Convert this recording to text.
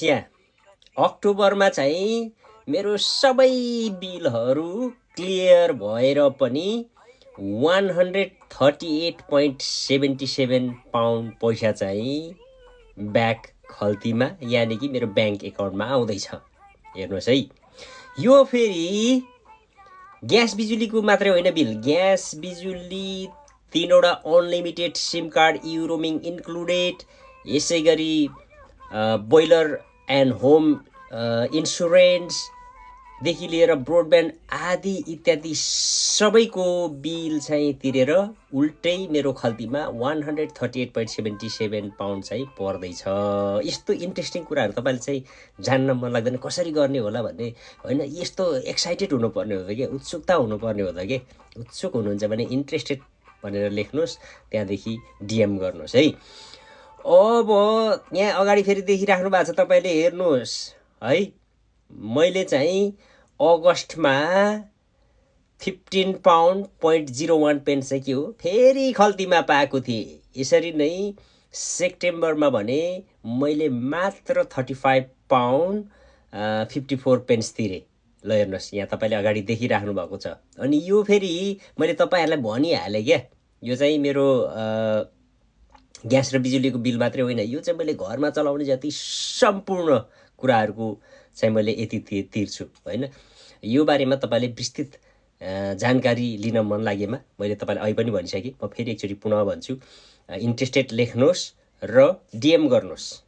यहाँ अक्टोबरमा चाहिँ मेरो सबै बिलहरू क्लियर भएर पनि 138.77 पाउन्ड पैसा चाहिँ ब्याक खल्तीमा यानि कि मेरो ब्याङ्क एकाउन्टमा आउँदैछ। हेर्नुहोस् है, यो फेरि ग्यास बिजुलीको मात्रै होइन बिल, ग्यास बिजुली 3वटा अनलिमिटेड सिम कार्ड युरोमिङ इन्क्लुडेड, यसै गरी बोइलर एन्ड होम इन्सुरेन्सदेखि लिएर ब्रोडब्यान्ड आदि इत्यादि सबैको बिल चाहिँ तिरेर उल्टै मेरो खल्तीमा 138.77 पाउन्ड चाहिँ पर्दैछ। यस्तो इन्ट्रेस्टिङ कुराहरू तपाईँले चाहिँ जान्न मन लाग्दैन कसरी गर्ने होला भन्ने होइन, यस्तो एक्साइटेड हुनुपर्ने हो त कि उत्सुकता हुनुपर्ने हो त कि। उत्सुक हुनुहुन्छ भने इन्ट्रेस्टेड भनेर लेख्नुहोस्, त्यहाँदेखि डिएम गर्नुहोस् है। अब यहाँ अगाडि फेरि देखिराख्नु भएको छ तपाईँले, हेर्नुहोस् है, मैले चाहिँ अगस्टमा 15 पाउन्ड 0.01 पेन्स चाहिँ के हो फेरि खल्तीमा पाएको थिएँ। यसरी नै सेप्टेम्बरमा भने मैले मात्र 35 पाउन्ड 54 पेन्स तिरेँ। ल हेर्नुहोस्, यहाँ तपाईँले अगाडि देखिराख्नु भएको छ। अनि यो फेरि मैले तपाईँहरूलाई भनिहालेँ क्या, यो चाहिँ मेरो ग्यास र बिजुलीको बिल मात्रै होइन, यो चाहिँ मैले घरमा चलाउने जति सम्पूर्ण कुराहरूको चाहिँ मैले यति तिर्छु होइन। यो बारेमा तपाईँले विस्तृत जानकारी लिन मन लागेमा मैले तपाईँलाई अहिले पनि भनिसकेँ, म फेरि एकचोटि पुनः भन्छु, इन्ट्रेस्टेड लेख्नुहोस् र डिएम गर्नुहोस्।